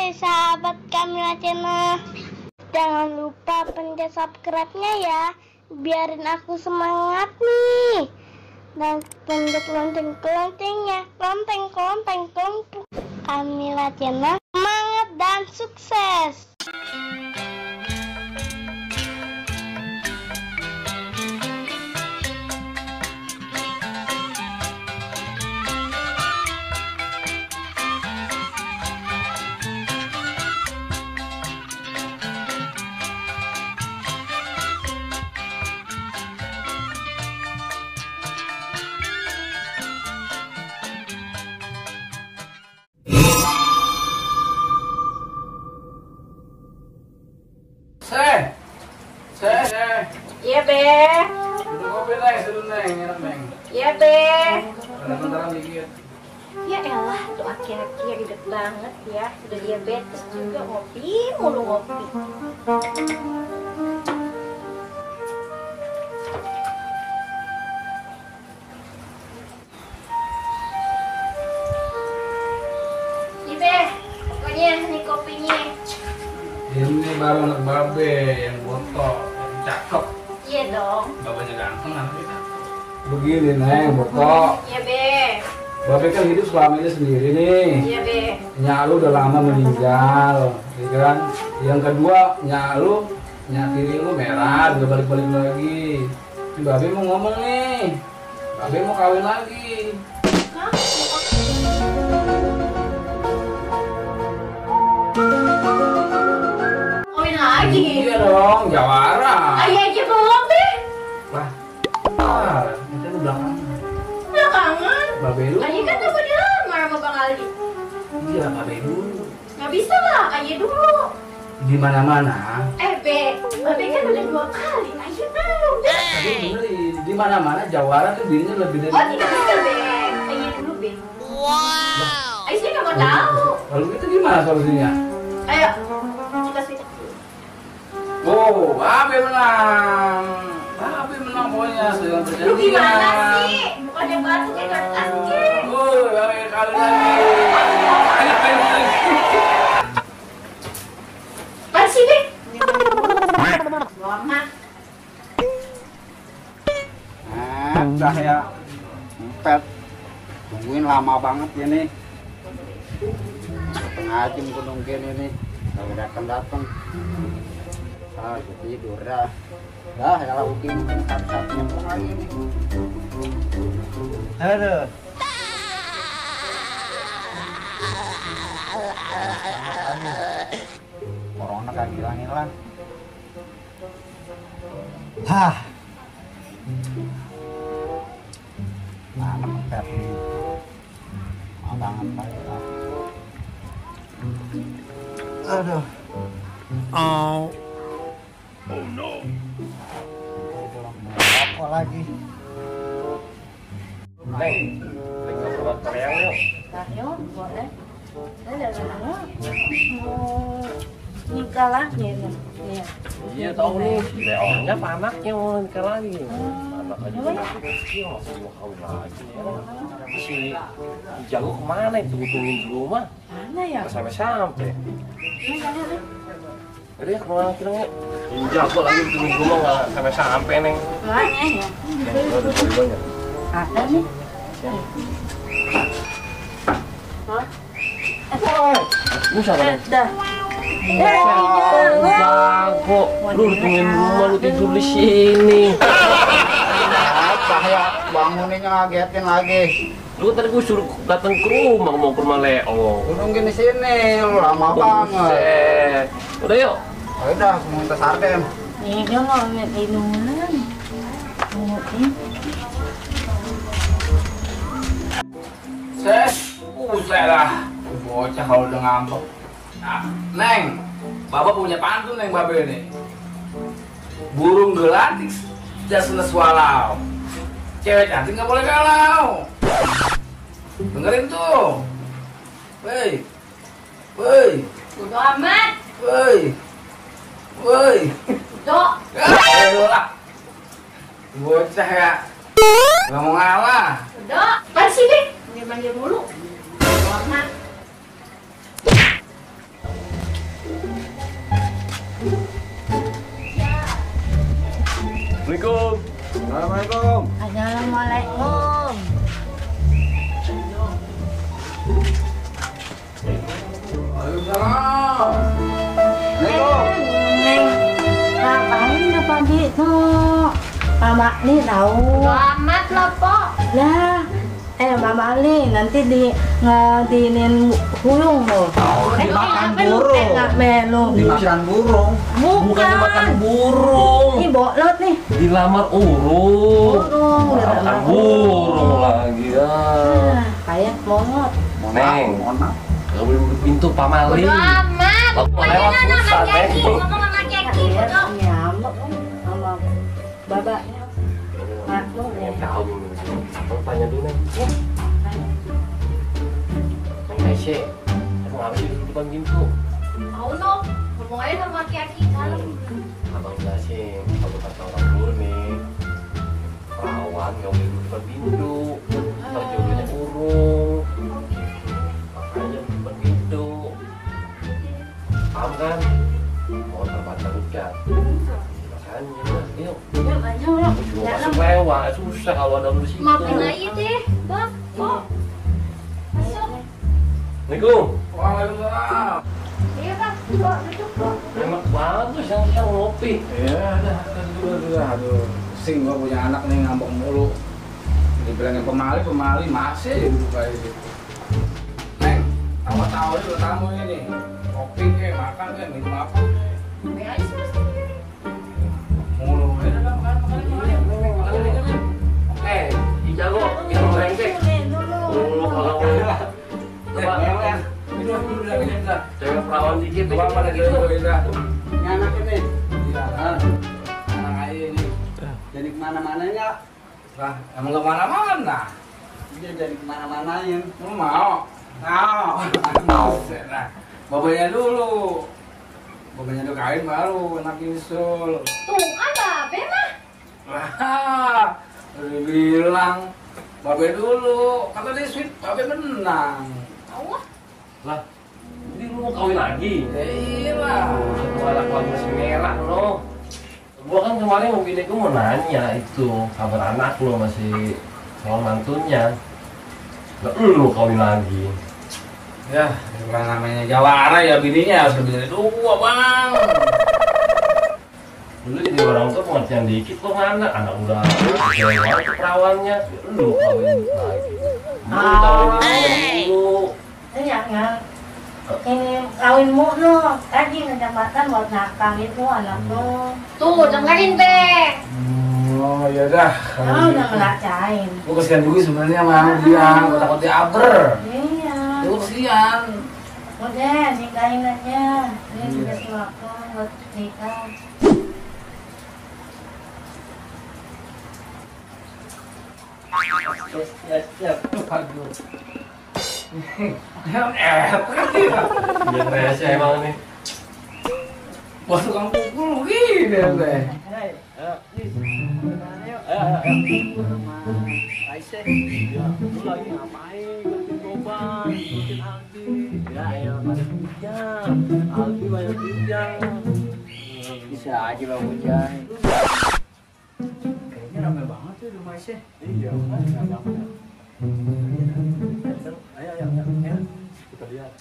Hai sahabat Kamila Channel, jangan lupa pencet subscribe-nya ya, biarin aku semangat nih. Dan pencet lonceng-loncengnya, lonceng. Kamila Channel, semangat dan sukses. Iya, Be. Minum kopi, Neng. Dulu, Neng. Enak, Neng. Iya, Be. Bentar-bentar dikit. Ya elah, tuh akhir-akhir ribet banget ya. Udah diabetes juga, ngopi mulu ngopi. Iya, Be. Pokoknya nih kopinya. Ini baru anak babe yang botok, yang cakep. Iya dong. Babanya ganteng, anaknya cakep. Begini, Neng, botok. Iya, Be. Babe kan hidup selama ini sendiri nih. Iya, Be. Nyak lu udah lama meninggal, ya kan? Yang kedua, nyak tiri lu merah, udah balik-balik lagi. Ini babe mau ngomong nih. Babe mau kawin lagi. Hah? Kawin lagi? Iya dong, jawara. Ayah aja belum, Be. Wah, itu lu belakangan. Belakangan. Babe lu? Ayah kan udah dilamar sama Bang Ali. Iya, babe dulu. Nggak bisa lah, ayah dulu. Di mana-mana. Be, Babe kan udah 2 kali, ayah belum. Tapi benerin, di mana-mana jawara tuh dirinya lebih dari. Oh tidak bisa, Be. Ayah dulu, Be. Wow. Ayah sih nggak mau tahu. Kalau gitu gimana solusinya? Ayo, kita sih. Oh, babe menang. Babe menang pokoknya sedang terjadi. Lu gimana sih? Bukannya batu kayak kertas sih. Babe kali lagi. Ayo. Apa sih, Be? Lama. Udah ya, empet. Tungguin lama banget ini. Setengah jam aku nungguin ini. Kalau datang. Aku tidur dah. Dah, kalau mungkin satu-satu nyemplung lagi nih. Aduh. Corona kan hilang-hilang. Hah. Mana empet nih. Mau banget Pak. Aduh. Oh no. Rokok lagi. Neng, tinggal buat karyawan yuk. Nah, yuk, boleh. Udah lama. Mau nikah lagi nih. Iya. Iya tahu nih, Leonnya apa anaknya mau nikah lagi. Anak aja masih kecil, masih mau kawin lagi. Si jago kemana itu? Tungguin di rumah. Mana ya? Sampai. Jadi kemana kita nih? Jago lagi tungguin di rumah nggak sampai neng. Mana ya? Neng, ada banyak. Ada nih. Hah? Ini siapa neng? Dah. Jago, lu tungguin rumah, lu tidur di sini. Bahaya banguninnya ngagetin lagi. Lu tadi gue suruh datang ke rumah, mau ke rumah Leo. Lu nungguin di sini, lu lama banget. Buset. Udah yuk. Oh, udah, aku minta sarden. Nih, dia mau minuman. Usai lah. Bocah kalau udah ngambek. Nah, Neng, Bapak punya pantun Neng Babe nih. Burung gelatik jasna walau. Cewek cantik nggak boleh galau. Dengerin tuh. Woi. Udah amat. Woi. Dok. Lah. Bocah ya. Nggak mau ngalah. Dok. Apa sih, Be? Manggil mulu. Amat. Assalamualaikum. Assalamualaikum. Waalaikumsalam. Neng, ngapain ya pagi tuh? Mama nih tahu. Selamat loh, Pok. Lah, Mama nih nanti ngadiinin hulung loh. Dimakan burung. Nggak melu. Dimakan burung. Bukan dimakan burung. Ini bolot nih. Dilamar urung. Burung. Makan burung lagi ya. Kayak mongot. Neng, Mohon maaf. nggak boleh buka pintu Pak Mali. Amat. Kalau mau lewat susah, Neng. Ngomong sama Keki, bodoh. Nyamuk sama babaknya. Ngaku Pengen tahu dulu. Abang tanya dulu, Neng. Neng Aisyah, kamu ngapa sih di depan pintu? Tahu no, ngomong aja sama Keki dalam. Abang jelasin, kalau kata orang dulu nih, perawan nggak boleh di depan pintu. Kalau jodohnya urung, makanya di depan pintu. Paham kan? Mohon terbaca ucap. Makanya, yuk. Aku juga masuk lewat, susah kalau ada lu di situ. Maafin aja deh, Bang. Pok. Masuk. Assalamualaikum. Waalaikumsalam. Iya, Bang. Pok, duduk, Pok. Enak banget siang-siang ngopi. Ya, aduh. Sing gua punya anak nih ngambek mulu. Dibilangin pemali masih aja duduk kayak gitu. Neng, tahu dulu tamu ini. Kopi kayak makan kayak minum apa? Be aja sih, Mas. Mulu aja dah makan aja. Jago, minum rengkek. Kalau coba Dulu lagi dah. cewek perawan dikit, Coba apa lagi dulu dah. Ini anak ini. Iya, anak aja ini. Jadi kemana-mananya. Lah, emang gak mana-mana. Dia jadi kemana-manain. Lu mau? Mau. Nah, babanya dulu. Babanya udah kawin baru, anak nyusul. Tuh, ada, Be mah. Lah, udah bilang babe dulu. Kata dia sweet, babe menang. Tahu ah. lah. Jadi lu mau kawin lagi? Ya iyalah. Satu anak lagi masih merah lo. Gua kan kemarin mau bini gua mau nanya itu kabar anak lo masih calon mantunya. Lah lu kawin lagi. Ya, bukan namanya jawara ya bininya harus lebih dari dua, Bang. Dulu jadi orang tua pengertian dikit lo mana anak udah jauh ke perawannya. Lu kawin lagi. Lu kawin dulu. Ini yang ini kawin mulu tadi kecamatan buat kawin tuh anak tuh. Tuh, dengerin, Be. Oh, ya udah. Oh, udah ngelacain. Gua kesian juga sebenarnya sama dia, gua takut dia aber. Iya. Gua kesian. Udah nikahin aja. Ini sudah waktu buat nikah. Aduh. Biar rese emang nih. Bos tukang pukul begini deh. Aisyah. Lu lagi ngapain? Bikin goban, bikin Aldi. Ya, ya, banyak duitnya. Aldi banyak duitnya. Bisa aja Bang Ujai. Kayaknya ramai banget tuh di rumah Aisyah. Iya, kan? Ayo. Kita lihat.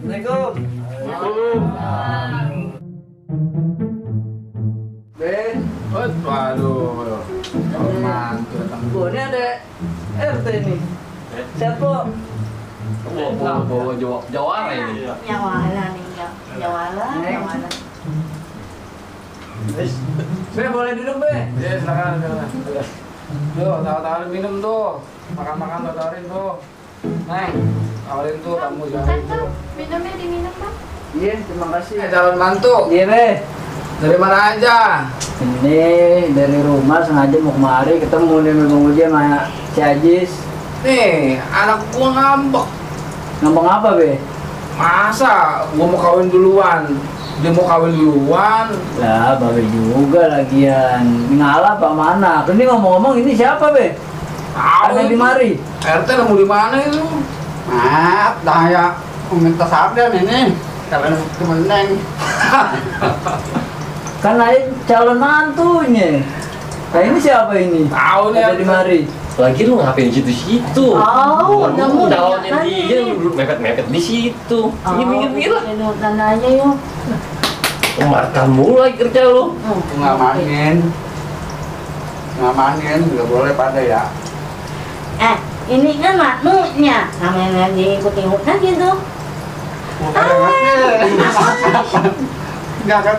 Assalamualaikum. Ben, Waduh. Kalau mantu datang. ini ada RT nih. Siapa? Bawa Jawara ini. Nyawala nih, nyawala. Be, boleh duduk, Be? Ya, silakan. Tuh, tawarin minum tuh. Makan-makan tawarin tuh. Neng, tawarin tuh tamu jangan tuh. Minumnya diminum, Bang. Iya, terima kasih. Calon mantu. Iya, Be. Dari mana aja? Ini dari rumah sengaja mau kemari ketemu nih Bang Ujai sama si Ajis. Nih, anak gua ngambek. Ngomong apa, Be? Masa gua mau kawin duluan? Dia mau kawin duluan. Lah, Babe juga lagian. Ngalah apa mana? Ini ngomong-ngomong ini siapa, Be? Ada di mari. RT nemu di mana itu? Maaf, dah ya minta sabdan ini. Kalian temen Neng. Kan lain calon mantunya. Nah ini siapa ini? Tahu nih Ada di mari. Lagi lu ngapain di situ-situ? Oh, Lu kamu calonnya dia, lu duduk mepet-mepet di situ. Ini minggir-minggir lah. Aduh, tanahnya yuk. Markan mulu lagi kerja lu. Nggak main. Nggak main, nggak boleh pada ya. Ini kan maknunya. Namanya diikut-ikut kan gitu. Nggak kan,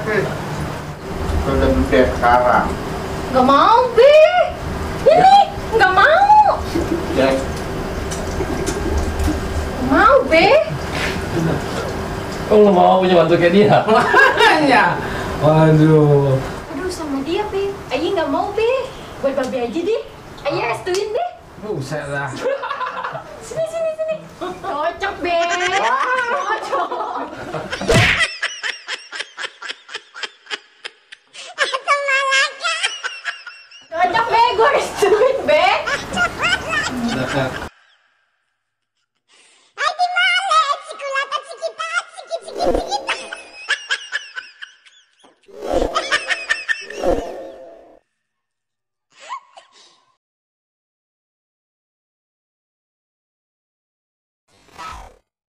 udah gede sekarang. Nggak mau, Bi. Ini nggak mau. Ya, Mau, Bi. Kok lu mau punya mantu kayak dia? Makanya. Waduh. Aduh, sama dia, Bi. Ayi nggak mau, Bi. Buat Babi aja deh. Ayi restuin deh. Buset lah. Sini, sini, sini. Cocok, Be. Cocok. Cocok, Be. Gue restuin, Be. Ay, di male, cikulata, cikita, ciki, ciki, ciki.